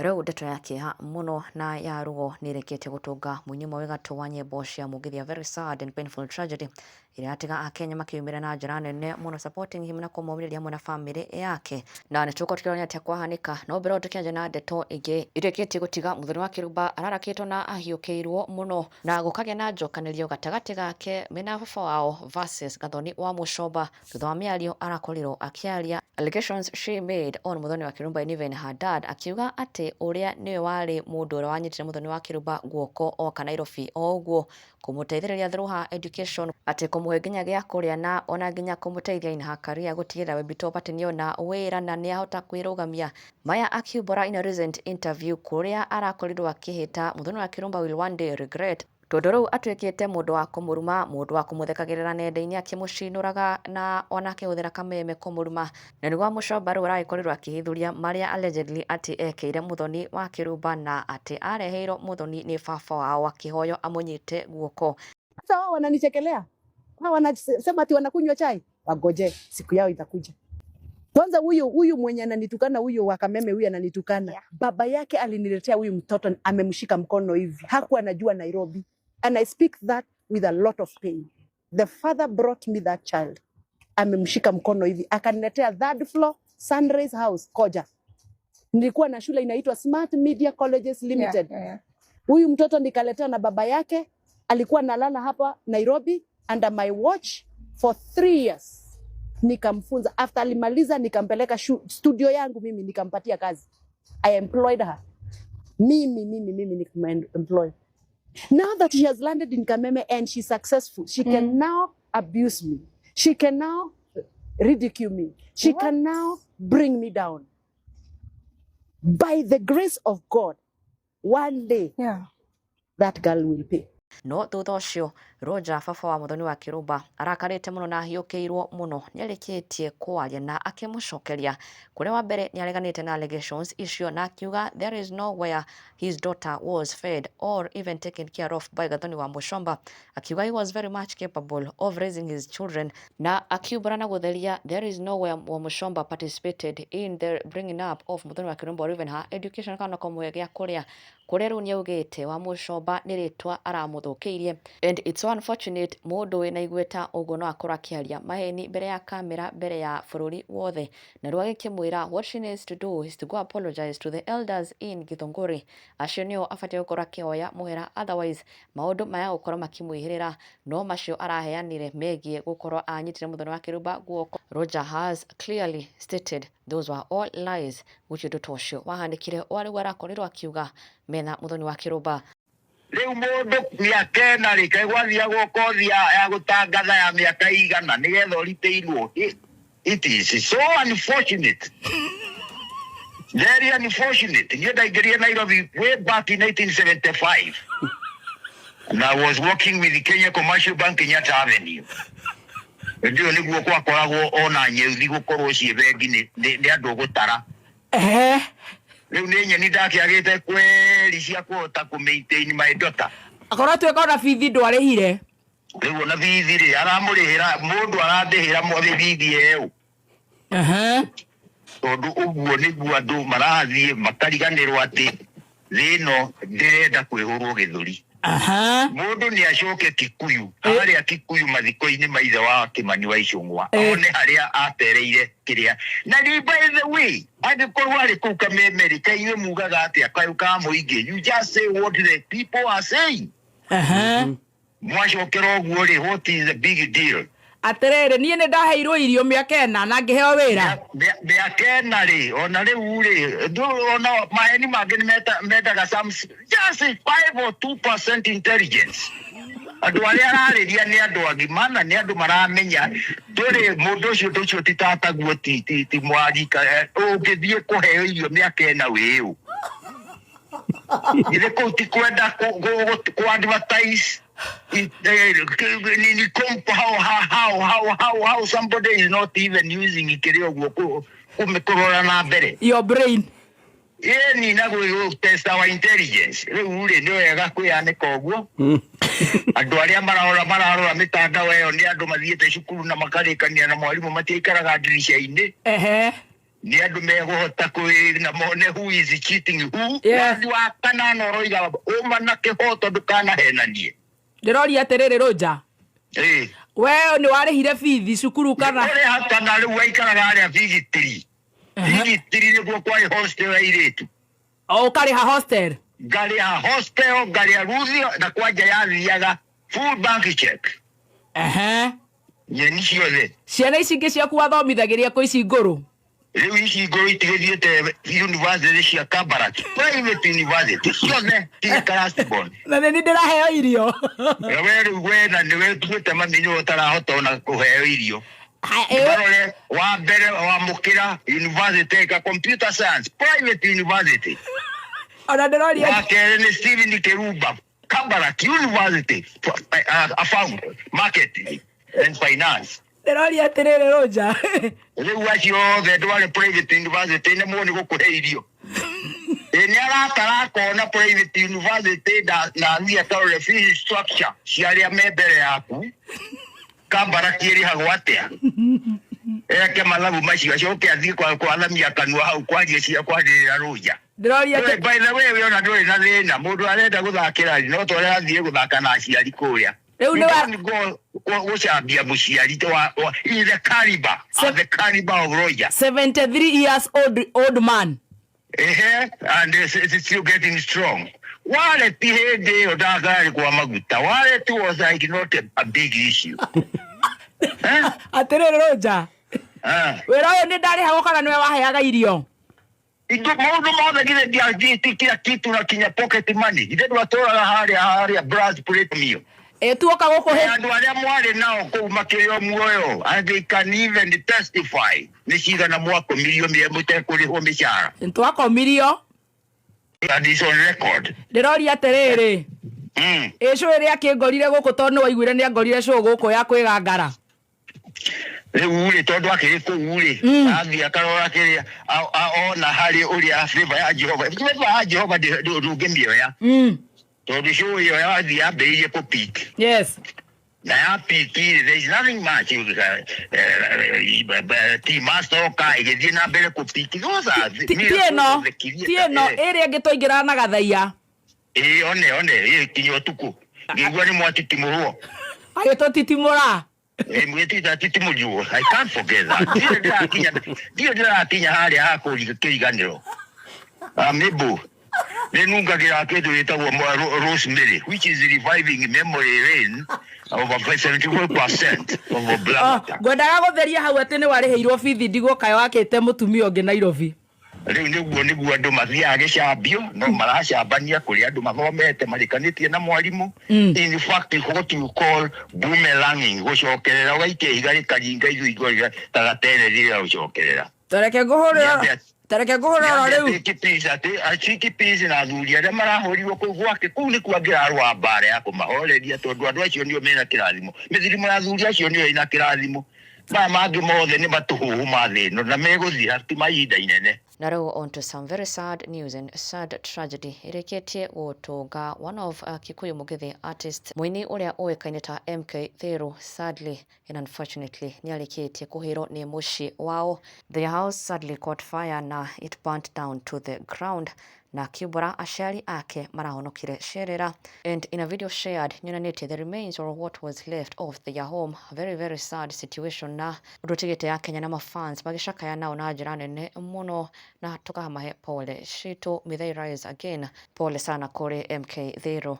Rĩu ndeto ya kĩeha mũno na ya ruo nĩ ĩrĩkĩtie gũtũnga mũini ũmwe wĩ gatũ wa nyĩmbo cia mũgithi, a very sad and painful tragedy ĩrĩa yatiga Akenya makĩyumĩria na njĩra nene mũno supporting him na kũmũmĩrĩria hamwe na famĩlĩ yake. Na nĩ tũgũkorwo tũkĩrora atĩa kwahanĩka, no mbere tũkĩanjia na ndeto ĩngĩ ĩrĩkĩtie gũtiga Mũthoni wa Kĩrumba ararakĩtwo na ahiũkĩirwo mũno na gũkagĩa na njokanĩrio gatagatĩ gake mena baba wao versus Gathoni wa Mũcomba thutha wa mĩario arakorirwo akĩaria allegations she made on Muthoni wa Kĩrumba and even her dad, akiuga atĩ ũrĩa nĩwe warĩ mũndũ ũrĩa wanyitire Muthoni wa Kĩrumba guoko oka Nairobi o ũguo kũmũteithĩrĩria through her education, atĩ kũmũhe nginya gĩa kũrĩa na ona nginya kũmũteithia in her career, gũtigĩrĩra Webito atĩ nĩona wĩra na nĩahota kwĩrũgamia. Maya akiumbũra in a recent interview kũrĩa arakorirwo akĩhĩta Muthoni wa Kĩrumba will one day regret, tondũ rĩu atuĩkĩte mũndũ wa kũmũruma, mũndũ wa kũmũthekagĩrĩra nenda-inĩ akĩmũcinũraga na ona akĩhũthĩra kameme kũmũruma. Na nĩguo Mũcomba rĩu aragĩkorirwo akĩhithũria marĩa allegedly atĩ ekĩire Muthoni wa Kĩrumba na atĩ areheirwo Muthoni nĩ baba wao akĩhoywo amũnyite guoko. Sasa wao wananichekelea, wao wanasema ati wanakunywa chai, wagoje siku yao itakuja. Kwanza huyu mwenye ananitukana, huyu wa Kameme, huyu ananitukana, baba yake aliniletea huyu mtoto amemshika mkono hivi, hakuwa anajua Nairobi, and I speak that with a lot of pain. The father brought me that child, amemshika mkono hivi, akaniletea third floor Sunrise House Koja. Nilikuwa na shule inaitwa Smart Media Colleges Limited. Huyu mtoto nikaletewa na baba yake, alikuwa analala hapa Nairobi under my watch for 3 years. Nikamfunza. After alimaliza, nikampeleka studio yangu mimi, nikampatia kazi. I employed her. Mimi nikam-employ. Now that she has landed in Kameme and she's successful, she can now abuse me. She can now ridicule me. She What? Can now bring me down. By the grace of God, one day that girl will pay. No thutha ũcio Roger, baba wa Muthoni wa Kĩrumba, arakarĩte mũno na ahiũkĩirwo mũno, nĩarĩkĩtie kwaria na akĩmũcokeria, kũrĩa wa mbere nĩareganĩte na allegations icio na akiuga there is nowhere his daughter was fed or even taken care of by Gathoni wa Muchomba, akiuga he was very much capable of raising his children, na akiumbũra na gũtheria there is nowhere wa Muchomba participated in the bringing up of Muthoni wa Kĩrumba or even her education kana kũmũhe gĩa kũrĩa, kũrĩa rĩu nĩaugĩte wa Muchomba nĩ rĩtwa aramũthũkĩirie, and it's so unfortunate mũndũ wĩna igweta ũguo no akorwo akĩaria maheni mbere ya kamera, mbere ya bũrũri wothe. Na rĩu agĩkĩmwĩra what she needs to do is to go apologize to the elders in Githunguri, acio nĩo abatiĩ gũkorwo akĩhoya mũhera, otherwise maũndũ maya gũkorwo makĩmwĩhĩrĩra. No macio araheanire megiĩ gũkorwo anyitire Muthoni wa Kĩrumba guoko, Roger has clearly stated those were all lies. Gũtirĩ ũndũ ta ũcio wahanĩkire o arĩguo arakorirwo akiuga mena Muthoni wa Kĩrumba. Rĩu mũndũ mĩaka 4 rĩ, kaĩ gwathiagwo kothi ya gũtangatha ya mĩaka 100 nĩgetha ũritĩirwo? It is so unfortunate, very unfortunate. Niĩ ndaingĩrire Nairobi way back in 1975 and I was working with the Kenya Commercial Bank, Kenyatta Avenue. Hĩndĩ ĩyo nĩguo gwakoragwo ona nyeuthi gũkorwo ciĩ bengi nĩ andũ gũtara. Rĩu nĩ nyeni ndakĩagĩte kweri cia kũhota kũ maintain my daughter. Akorwo tuĩka ona bithi ndwarĩhire. Rĩu ona bithi rĩ, aramũrĩhĩra mũndũ, arandĩhĩra mothe bithi ĩyo. Tondũ ũguo nĩguo andũ marathiĩ makariganĩrwo atĩ thĩ ĩno ndĩrenda kwĩhũrwo gĩthũri. Mũndũ nĩ acoke Kikuyu, harĩa Kikuyu mathiko-inĩ ma ithe wa Kĩmani wa Icũng'wa, one harĩa atereire kĩrĩa. Na rĩu, by the way, angĩkorwo arĩ kũu Kameme rĩ, kaĩ inyuĩ mugaga atĩa kayũ ka mũingĩ? You just say what the people are saying. Mwacokera ũguo rĩ, what is the big deal? Atĩrĩrĩ, niĩ nĩ ndaheirwo irio mĩaka 4 na ngĩheo wĩra. Mĩaka 4 rĩ, ona rĩu rĩ, ona maheni mangĩ nĩ mendaga some just 5 or 2% intelligence. Andũ arĩa ararĩria nĩ andũ agima na nĩ andũ maramenya ndũrĩ mũndũ ũcio, ũndũ ũcio ti tataguo, ti mwarika ũngĩthiĩ kũheo irio mĩaka 4 wĩũ. Githĩ kũu ti kwenda kũ advertise nini how somebody is not even using kĩrĩa ũguo kũrora na mbere? Your brain. Ĩni na gwĩ test our intelligence. Rĩu rĩ, nĩ wega kwĩyanĩka ũguo. Andũ arĩa mararora mĩtandao ĩyo nĩ andũ mathiĩte cukuru na makarĩkania na mwarimũ, matiikaraga ndirica-inĩ. Nĩ andũ megũhota kwĩ na mone who is cheating who. Yeah. Wathi wa kanana ũroiga ũma na kĩhoto ndũkanahenanie. Ndĩroria atĩrĩrĩ Rũnja. Ĩĩ. We nĩ warĩhire bithi cukuru kana? Ũrĩha kana rĩu waikaraga harĩa bigitiri. Bigitiri nĩguo kwarĩ hostel ya airĩtu. O ũkarĩha hostel? Ngarĩha hostel, ngarĩha ruthi na kwanja yathiaga full bank check. Nyeni ciothe. Ciana ici ingĩ ciaku wathomithagĩria kũ ici ngũrũ? Rĩu ici ngũrũ itigĩthiĩte university cia Kabarak, private university ciothe tigĩka last born. Na nĩ niĩ ndĩraheo irio. We rĩu we na nĩwe tuĩte mami nĩwe ũtarahota ona kũheo irio. Marore wa mbere wamũkĩra university ka computer science private university. Ona ndĩroria. Wa kerĩ nĩ Stephen Kirumba, Kabarak University, found marketing and finance. Ndĩroria atĩrĩrĩ Rũnja. Rĩu acio othe ndware private university nĩ muo nĩ gũkũhe irio. Ĩ nĩ arakara akona private university na athiĩ akarore fees structure cia arĩa me mbere yaku. Kabarak ĩrĩhagwo atĩa? Eke mathabu macio acoke athiĩ kwathamia kanua hau kwaria cia kwarĩrĩra Rũnja. Ndĩroria We, by the way, we ona ndũrĩ na thĩna mũndũ arenda gũthakĩra rĩ, no tware athiĩ gũthaka na aciari kũrĩa. Rĩu nĩ You don't go gũcambia mũciari in the caliber, at the caliber of Roger. 73 years old, old man. Ehe, and it's still getting strong. Wallet hĩndĩ ĩyo ndakarĩ kwa maguta. Wallet was like not a big issue. Eh? Atĩrĩrĩ Rũnja. Ah. Wĩra ũyũ nĩ ndarĩhagwo kana nĩwe waheaga irio? Indo maũndũ mothe githĩ ndiangĩti kila kitu na kinya pocket money. Ithe ndwatũraga harĩa brass plate meal. Ĩ tuoka gũkũ hĩ. Andũ arĩa mwarĩ nao kũu makĩrĩ o muoyo and they can even testify nĩ cigana mwakomirio mũtekũrĩhwo mĩcara. Twakomirio. And it's on record. Ndĩroria atĩrĩrĩ. Ĩ cũ ĩrĩa akĩngorire gũkũ tondũ nĩ waiguire nĩ angorire cũ gũkũ ya kwĩgangara. Rĩu rĩ tondũ akĩrĩ kũu rĩ athiĩ akarora kĩrĩa ona harĩ ũrĩa favor ya Jehova. Favor ya Jehova ndũngĩmĩoya. Tondũ cũ ĩyo yathiĩ yambĩrĩirie kũ peak. Yes. Na ya peak rĩ, there is nothing much. Team macoka ĩgĩthiĩ na mbere kũ peak. Those are the Ti miracles ĩno, of the creator. ti ĩno ĩrĩa ĩngĩ twaingĩraga na gathaia. Ĩĩ one one ĩĩ kinya ũtukũ. Ngĩigua nĩ mwatitimũrwo. Agĩtũtitimũra. Mwĩtita titimũriwo. I can't forget that. Ndirĩ ndĩrakinya harĩa ha kĩriganĩro. Amibu. Nĩ nungagĩra kĩndũ gĩtagwo rosemary, which is reviving memory lane of a 74% of a black. Ngwendaga gũtheria hau atĩ nĩ warĩhĩirwo bithi ndigwo kaĩ wakĩte mũtumia ũngĩ Nairobi. Rĩu nĩguo andũ mathiaga gĩcambio no maracambania kũrĩ andũ mathomete marĩkanĩtie na mwarimũ. In fact what you call boomeranging, gũcokerera ũgaikia ihiga rĩkaringa ithũingo ta gatere rĩrĩa gũcokerera. Tareke ngũhũrĩra, tareke ngũhũrĩra oro rĩu. Atiki na athuri arĩa marahũrirwo kũu gwake kũu nĩkuo angĩrarũa mbara ya kũmahoreria tondũ andũ acio nĩo mena kĩrathimo. Mĩthirimo ya athuri acio nĩyo ĩna kĩrathimo. Maya mangĩ mothe nĩ matũhũhũ ma thĩ ĩno na megũthira ti ma ihinda inene. Na rĩu on to some very sad news and sad tragedy ĩrĩkĩtie gũtũnga one of Kikuyu Mugithi artist mũini ũrĩa ũĩkaine ta MK Theru sadly and unfortunately nĩarĩkĩtie kũhĩrwo nĩ mũciĩ wao. Their house sadly caught fire na it burnt down to the ground na kiumbũra aciari ake marahonokire cerera. And in a video shared nĩonanĩtie the remains or what was left of their home. A very very sad situation na ũndũ ũtigĩte ya Kenya na mafans magĩcakaya nao na njĩra nene mũno na tũkamahe pole citũ. May they rise again. Pole sana kũrĩ MK Theru.